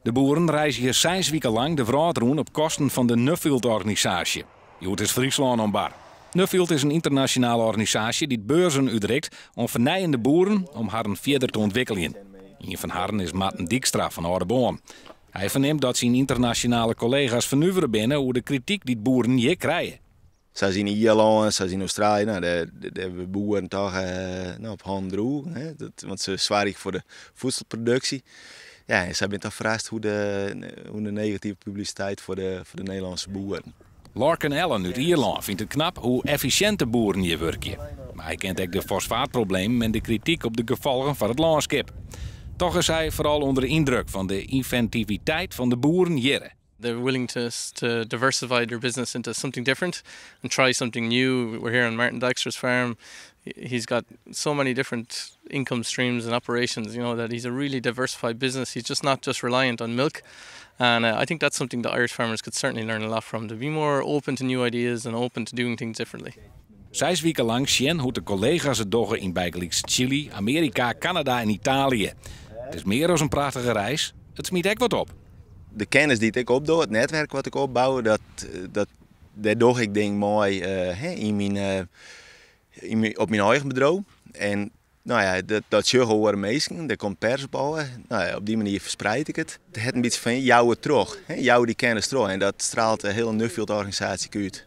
De boeren reizgje 6 wiken lang de wrâld rûn op kosten fan de Nuffield-organisaasje. Hjoed is Fryslân oan bar. Nuffield is in ynternasjonale organisaasje dy't beurzen útrikt oan fernijende boeren om harren fierder te ûntwikkeljen. Ien fan harren is Marten Dijkstra fan Aldeboarn. Hy fernimt dat syn ynternasjonale kollega's fernuvere binne oer de krityk dy't boeren hjir krije. Sa yn Ierlân, sa yn Australië, no, dêr wurde boeren dochs no, op hannen droegen. Hè? Want se soargje foar de fiedselproduksje. Ja, en sy binne dochs ferrast hoe de negative publisiteit foar de Nederlânske boeren. Larkin Allen út Ierlân fynt it knap hoe effisjint de boeren hjir wurkje. Mar hy ken ek de fosfaatproblemen en de krityk op de gefolgen foar it lânskip. Dochs is hy foaral ûnder de yndruk fan de ynventiviteit fan de boeren hjir. They're willing to diversify their business into something different and try something new. We're here on Martin Dijkstra's farm. He's got so many different income streams and operations that he's a really diversified business. He's just not just reliant on milk. And I think that's something that Irish farmers could certainly learn a lot from, to be more open to new ideas and open to doing things differently. 6 wiken lang sjen hoe't de kollega's it dogge yn bygelyks Chili, Amearika, Kanada en Italië. It is mear as in prachtige reis. It smyt ek wat op. De kennis dy't ik opdoch, it netwurk dat ik opbou, dêr doch ik dingen mei hè, op myn eigen bedriuw. En no ja, dat sjogge oare minsken, dêr komt pers op ôf. No ja, op dy manier ferspried ik it. It hat in bytsje fan jou it troch, hè, jou dy kennis troch. En dat strielt de hiele Nuffield-organisaasje út.